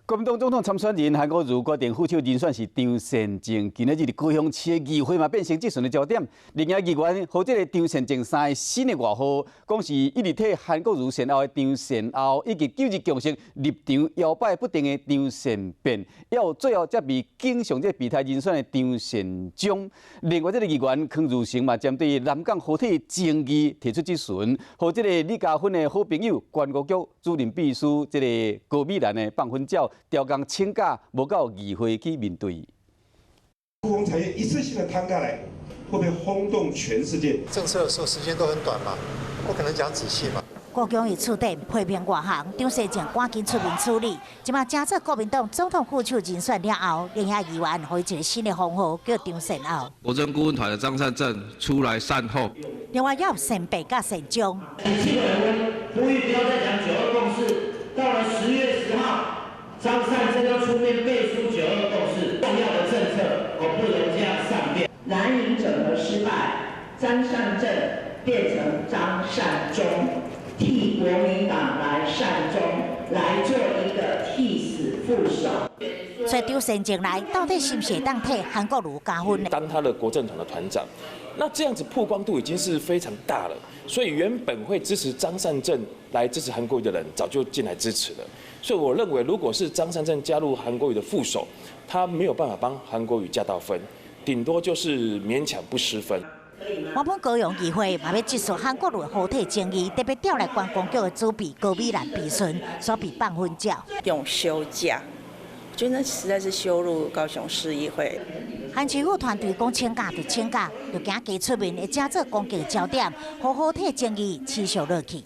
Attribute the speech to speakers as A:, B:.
A: 國民黨總統參選人韓國瑜決定副手人選是張善政，今仔日佇高雄市的議會嘛變成質詢的焦點。另外議員予這个張善政三个新的外號，講是一直替韓國瑜善後的張善後，以及九二共識立場搖擺不定的張善變，還有最後才被敬上這个備胎人選的張善忠。另外這个議員康如成嘛，針對南港合體爭議提出質詢，予這个李嘉芬的好朋友觀光局主任秘書這个高美蘭的放粉鳥。調工請假，無到議會去面對。
B: 故宮產業一次性的攤開來，會不會轟動全世界？
C: 政策的時候時間都很短嘛，不可能講仔細嘛。
D: 高雄一觸電批評外行，張善政趕緊出面處理。這馬成做國民黨總統副手人選了後，另外議員予一个新的封號叫張善後。
E: 國政顧問團的張善政出來善後。
D: 另外還有善白佮善終。
F: 呼籲不要再講九二共識，到了10月10號，張善政要出面背書九二共識，重要的政策我不容這樣善變。
G: 藍營整合失敗，張善政變成張善終，替國民黨來善終，來做一個替死副手。
D: 所以張善政來，到底是毋是會當替韓國瑜加分呢？
H: 當他的國政團的團長，那這樣子曝光度已經是非常大了。所以原本會支持張善政來支持韓國瑜的人，早就進來支持了。所以我認為，如果是張善政加入韓國瑜的副手，他沒有辦法幫韓國瑜加到分，頂多就是勉強不失分。
D: 原本高雄議會嘛欲質詢韓國瑜好體爭議，特別調來觀光局的主秘高美蘭備詢，煞被放粉鳥。
I: 用休假，我覺得那實在是羞辱高雄市議會。
D: 韓市府團隊講請假就請假，就驚加出面會成做攻擊焦點，予好體爭議持續落去。